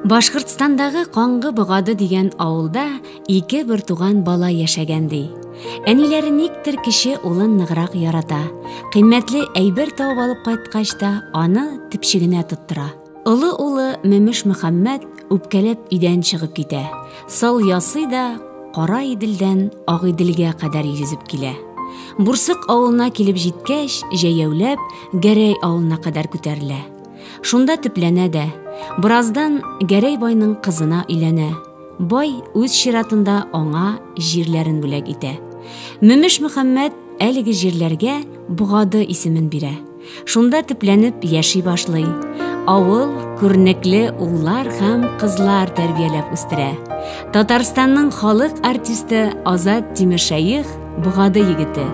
Башкортстандагы Каңгы Богады дигән авылда ике бертуган бала яшәгән ди. Әниләре никтер кече улын ныграк ярата. Кыйммәтле әйбер табып алып кайткач та аны төпчегенә тоттыра. Олы улы Мөмеш Мөхәммәт үпкәләп өйдән чыгып китә. Сал ясый да Кара Иделдән Агыйделгә кадәр йөзеп килә. Бурсык авылына килеп җиткәч, җәяүләп Гәрәй авылына кадәр күтәрелә. Шунда төпләнә дә. Бераздан Гәрәй байның кызына өйләнә. Бай үз чиратында аңа җирләрен бүләк итә. Мөмеш Мөхәммәт әлеге җирләргә Богады исемен бирә. Шунда төпләнеп яши башлый. Авыл күренекле уллар һәм кызлар тәрбияләп үстерә. Татарстанның халык артисты Азат Тимершәех Богады егете.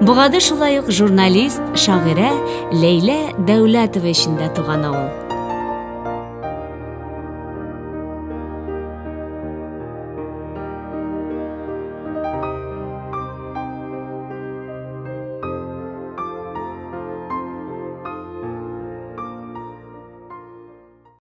Богады шулай ук журналист, шагыйрә Ләйлә Дәүләтова өчен дә туган авыл.